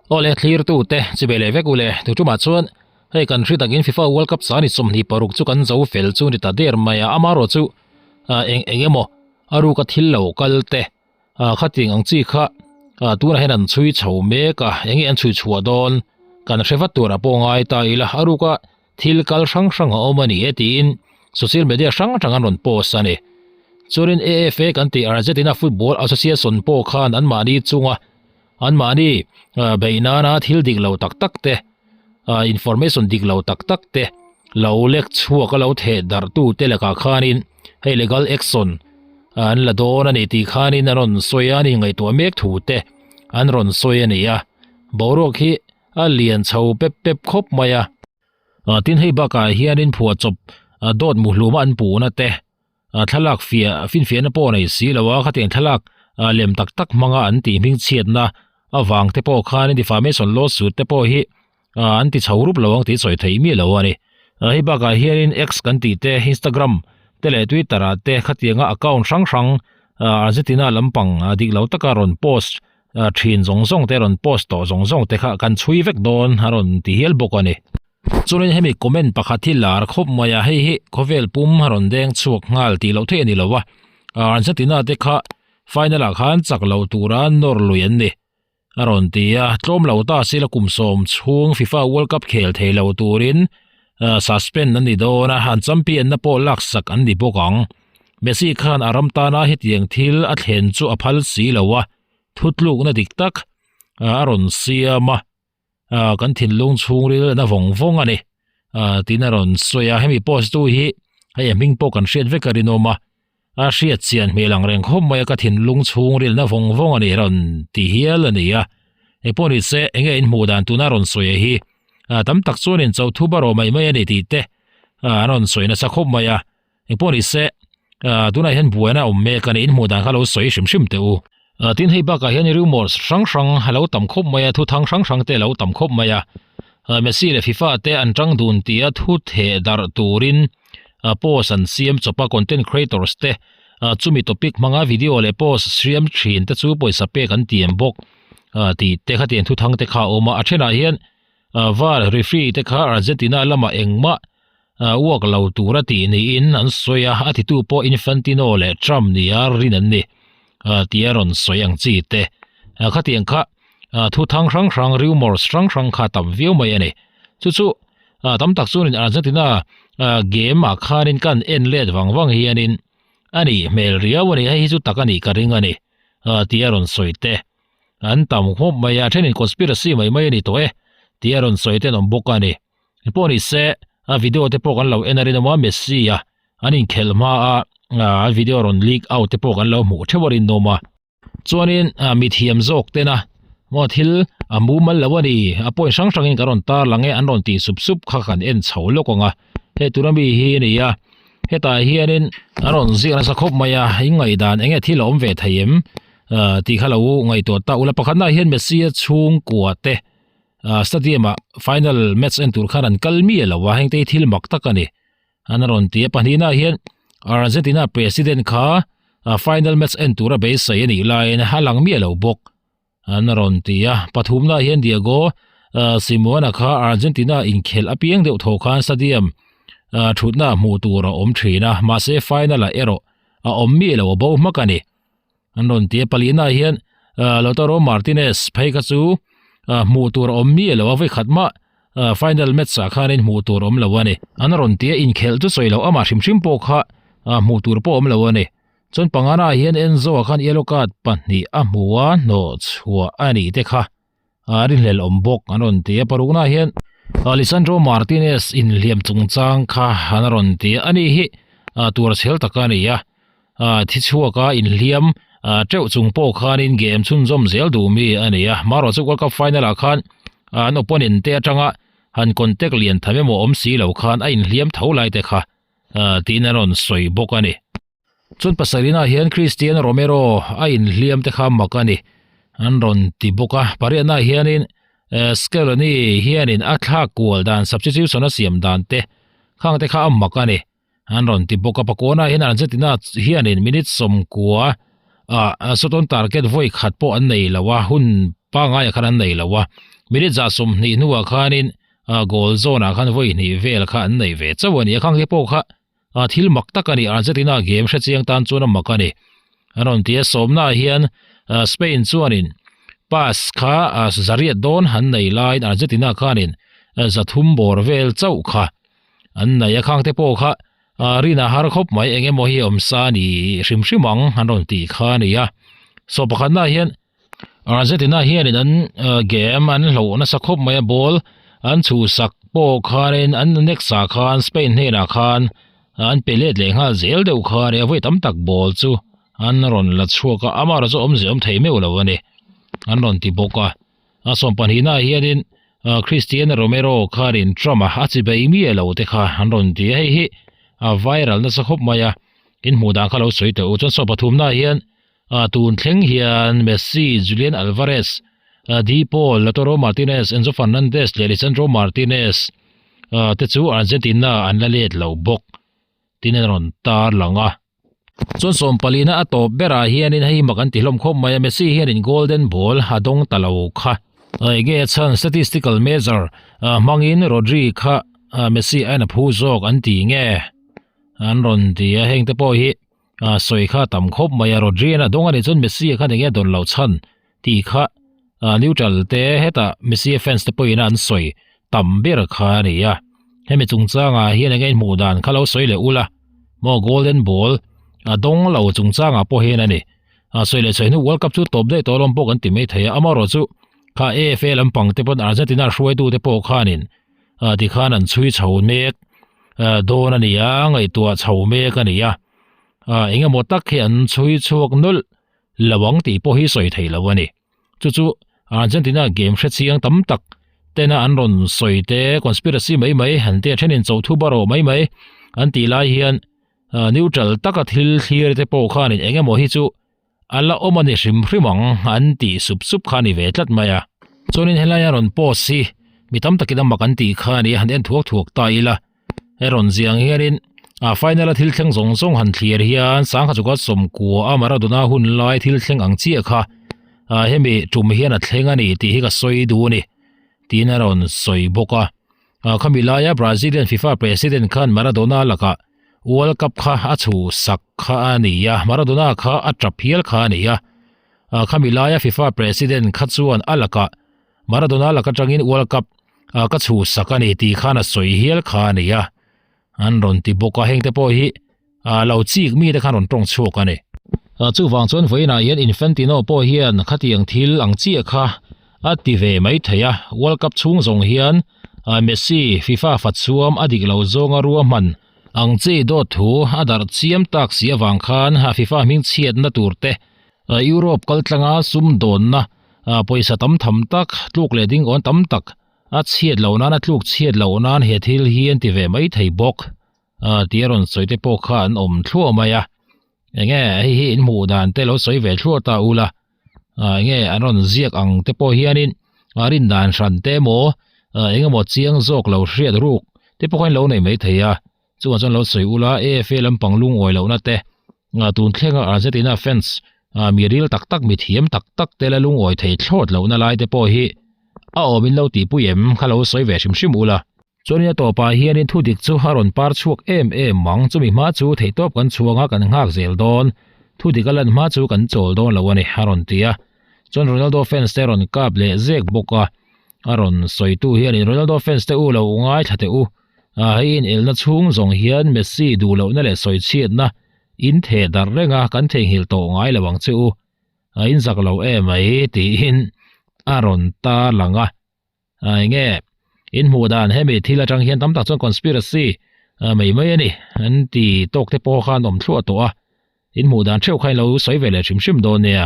Aw le thlirtu te chi ve leh vek u le tu tumah chuan hei kan hri takin FIFA World Cup sa ni 26 chu kan zo fel chu ni ta der mai a amarawh chu eng eng emaw a ruka thil lo kal te khatiang ang chi kha tunah hian an chhui chho mek a eng nge an chhui chhuah dawn kan hre vat tur a pawh ngai ta ila a ruka thil kal hrang hrang a awm a ni e tiin social media hrang hrang an rawn post a ni. Chuanin AFA kan tih Argentina Football Association pawh khan anmahni chunga anmahni beih nana thil dik lo tak tak te information dik lo tak tak te lo lek chhuak a lo theh darh tu te lakah khanin hei legal action an la dawn a ni tih khanin an rawn sawi a ni ngaihtuah mek thu te an rawn sawi a ni a boruak hi a lian chho pep pep khawp mai a. Tin hei bakah hianin phuahchawp dawt muhluma an puhna te thlalak fiah finfiahna pawh nei si lo a khatiang thlalak lem tak tak hmanga an tih hming chhiatna avang te pawh khanin defamation lawsuit te pawh hi an ti chho rup lo ang tih sawi theih miah lo a ni. Hei bakah hianin X kan tih te Instagram te leh Twitter ah te khatianga account hrang hrang Argentina lampang dik lo taka rawn post thin zawng zawng te rawn post tawh zawng zawng te kha kan chhui vek dawn a rawn ti hial bawk a ni. Chuanin hemi comment pakhat hi lar khawp mai a, hei hi khawvel pum a rawn deng chhuak nghal tih loh theih a ni lo a, Argentina te kha final ah khan chak loh tura nawr lui an ni a rawn ti a, tlawm lo ta sila kum sawm chhung FIFA World Cup khel thei lo turin suspend an ni dawn a, an champion na pawh laksak an ni bawk ang. Messi khan a ram tana hetiang thil a thlen chu a phal si lo a, thutlukna dik tak a rawn siam a. Kan thinlung chhungril na vawng vawng a ni tiin a rawn sawi a hemi post tu hi hei a hming pawh kan hriat vek a rinawm a a hriat chian hmel ang reng khawp mai a ka thinlung chhungril na vawng vawng a ni rawn ti hial a ni a engpawh ni se enge in hmuh dan tuna rawn sawi hi tam tak chuan in cho thu baraw mai mai a ni tih te an rawn sawi nasa khawp mai a Engpawh ni se, tunah hian buaina a awm mek a ni, in hmuh dan kha lo sawi hrim hrim teh u. Tin hei bakah hian rumors hrang hrang a lo tam khawp mai a, thu thang hrang hrang te a lo tam khawp mai a. Messi leh FIFA te an tang dun tia thu theh darh turin post an siam chawp a, content creators te chumi topic hmanga video leh post siam thin te chu pawisa pek an tiam bawk tih te khatiang thu thang te kha a awm a. A thenah hian VAR referee te kha Argentina lamah engmah Uak lo tur a tih niin an sawi a, a titu pawh Infantino leh Trump nia rin an ni tih a rawn sawi ang chi te. Khatiang kha thu thang hrang hrang, rumours hrang hrang kha tam viau mai a ni. Chu chu tam tak chuanin Argentina game ah khanin kan en let vang vang hianin a nih hmel riau a ni, hei hi chu tak a nih ka ring a ni tih a rawn sawi te. An tam khawp mai a, thenin conspiracy mai mai a ni tawh e tih a rawn sawi te an awm bawk a ni. Pawh ni se a video te pawh kan lo en a rinawm a Messi a an inkhelh hma a a video rawn leak out te pawh kan lo hmuh theuh a rinawm a. Chuanin mithiam zawk tena maw thil a mumal lo a ni a point hrang hrangin kan rawn tar lang e an rawn tih sup sup kha kan en chho lawk ang a hei tuna mi hi a ni a hetah hianin a rawn ziak nasa khawp mai a in ngaihdan eng nge thil a awm ve thei em tih kha lo ngaihtuah ta ula pakhatna hian Messi a chhungkua te Stadium ah final match en tur khan an kal miah lo a, heng te hi thil mak tak a ni. An rawn ti a, pahnihna ah hian Argentina president kha final match en tura beisei a nih laiin a lang miah lo bawk an rawn ti a. Pathumna ah hian Diego Simeone kha Argentina inkhelh apiang deuh tho khan stadium thutna hmuh tur a awm thin a, mahse final ah erawh a awm miah lo a bo hmak a ni. An rawn ti a, palihna ah hian Lautaro Martinez phei kha chu hmuh tur a awm miah lo a, vawi khat mah final match ah khanin hmuh tur a awm lo a ni. An rawn ti a, inkhelh chu sawi loh amah hrim hrim pawh kha hmuh tur pawh a awm lo a ni. Chuan pangana ah hian Enzo ah khan yellow card pahnih a hmu a, hnawh chhuah a nih te kha a rinhlelh awm bawk an rawn ti a. Parukna ah hian Lisandro Martinez inhliam chungchang kha an rawn ti a, ani hi tur chhel tak a ni a. Thi chhuaka inhliam teuh chung pawh khanin game chhunzawm zel duh mi a ni a. Marawh chu World Cup final ah khan an opponent te atanga han contact lian tham emaw awm si lo khan a inhliam tho lai te kha tiin a rawn sawi bawk a ni. Chuan pasarihna ah hian Cristiano Romero a inhliam te kha mak a ni an rawn ti bawk a. Pariatna ah hianin Scaloni hianin a thlak kual dan substitution a siam dan te khang te kha a mak a ni. An rawn ti bawk a, Pakuana hian Argentina hianin minute 90 ah shot on target vawi khat pawh an nei lo a, hun Pangaia khan an nei lo a, minute 20 hnuah khanin goal zawnah khan vawi hnih vel kha an nei ve chauh a ni a, khang te pawh kha thil mak tak a ni, Argentina game hre chiang tan chuan a mak a ni. An rawn ti a, sawmnaah hian Spain chuanin pass kha zariat dawn an nei laiin Argentina khanin 300 bawr vel chauh kha an nei a, khang te pawh kha Rin a har khawp mai eng emaw hi awm sa a ni hrim hrim ang an rawn tih kha a ni a. Saw pakhatnaah hian Argentina hianin an game an hloh nasa khawp mai a, ball an chhuhsak pawh khanin an next ah khan Spain hnenah khan an pe let leh nghal zel deuh kha a ni a, vawi tam tak ball chu an rawn la chhuak a, amaherawhchu awmzia awm thei meuh lo a ni an rawn ti bawk a. A sawmpahnihnaah hianin Cristiano Romero khanin Trump-a a chibei miah lo te kha an rawn ti a, hei hi a viral nasa khawp mai a, in hmuh dan kha lo sawi teh u. Chuan sawmpathumnaah hian tun thleng hian Messi, Julian Alvarez, De Paul, Lautaro Martinez, Enzo Fernandez leh Lisandro Martinez te chu Argentina an la let lo bawk tin an rawn tarlang a. Chuan sawmpalina a tawp berah hianin hei mak an ti hlawm khawp mai a, Messi hianin golden ball a dawng ta lo kha. Enge a chhan statistical measure hmangin Rodri kha Messi aiin a phu zawk an ti nge an rawn ti a, heng te pawh hi sawi kha a tam khawp mai a, Rodri hian a dawng a nih chuan Messi khan enge a dawn loh chhan tih kha neutral te hetah Messi fans te pawhin an sawi tam ber kha a ni a, hemi chungchangah hian enge inhmuh dan kha lo sawi leh ula maw golden ball a dawng lo chungchangah pawh hian a ni a sawi leh sawi hnu world cup chu tawp daih tawh lawm pawh kan ti mai thei a amaherawh chu kha AFA lampang te pawn Argentina hruaitu te pawh khanin tikhan an chhui chho mek dawn a ni a ngaihtuah chho mek a ni a engemaw tak hi an chhui chhuak nawlh lo ang tih pawh hi sawi thei lo a ni. Chu chu Argentina game hre chiang tam tak tena an rawn sawi te conspiracy mai mai han tia thenin cho thu barawh mai mai an tih lai hian neutral taka thil thlir te pawh khanin eng emaw hi chu a la awm a ni hrim hrim ang an tih sup sup kha a ni ve tlat mai a. Chuanin helaia rawn post hi mi tam takin a mak an tih kha a ni a, han en thuak thuak ta ila. He rawn ziang hianin a final a thil thleng zawng zawng han thlir hian sangha chuka sawmkua a Maradona hun lai thil thleng ang chiah kha hemi tum hian a thleng a ni tih hi ka sawi duh a ni tiin a rawn sawi bawk a. Khami laia Brazilian FIFA president khan Maradona lakah World Cup kha a chhuhsak kha a ni a, Maradona kha a tap hial kha a ni a. Khami laia FIFA president kha chuan a lakah Maradona lak atangin World Cup ka chhuhsak a ni tih khan a sawi hial kha a ni a, an rawn ti bawk a, hengte pawh hi lo chik mite khan rawn tawng chhuak a ni. Chuvang chuan vawiinah hian Infantino pawh hian khatiang thil ang chiah kha a ti ve mai thei a, World Cup chhung zawng hian Messi FIFA fatchhuam a dik lo zawnga ruahman ang chi dawt thu a darh chiam tak si avang khan FIFA hming chhiatna tur te Europe kaltlanga sumdawnna pawisa tam tham tak, tluk leh ding awn tam tak a chhiat loh nan a tluk chhiat loh nan he thil hi an ti ve mai thei bawk tih a rawn sawi te pawh kha an awm thluah mai a. Enge hei hi in hmuh dan te lo sawi ve thluah ta ula, enge an rawn ziak ang te pawh hianin rin dan hran te emaw eng emaw chiang zawk lo hriat ruk te pawh kha in lo nei mai thei a. Chungah chuan lo sawi ula AFA lampang lungawi lohna te tun thlenga Argentina fans mi ril tak tak mi thiam tak tak te la lungawi thei thlawt lohna lai te pawh hi a awm in lo tihpui em kha lo sawi ve hrim hrim ula. Chuanin a tawpah hianin thu dik chu a rawn par chhuak em em ang, chumi hma chu theihtawp kan chhuang a kan nghak zel dawn, thu dik a lan hma chu kan chawl dawn lo a ni a rawn ti a. Chuan Ronaldo fans te rawn kap leh zek bawk a, a rawn sawitu hianin Ronaldo fans te u lo ngaithla teh u, Hei inelna chhung zawng hian Messi duh lohna leh sawichhiatna in theh darh reng a, kan theihnghilh tawh ngai lo ang che u. A inzak lo em mai tiin a rawn tar lang a. Enge in hmuh dan hemi thil atang hian tam tak chuan conspiracy mai mai a ni an ti tawk te pawh khan awm thluah tawh a. In hmuh dan theuh kha in lo sawi ve leh hrim hrim dawn nia.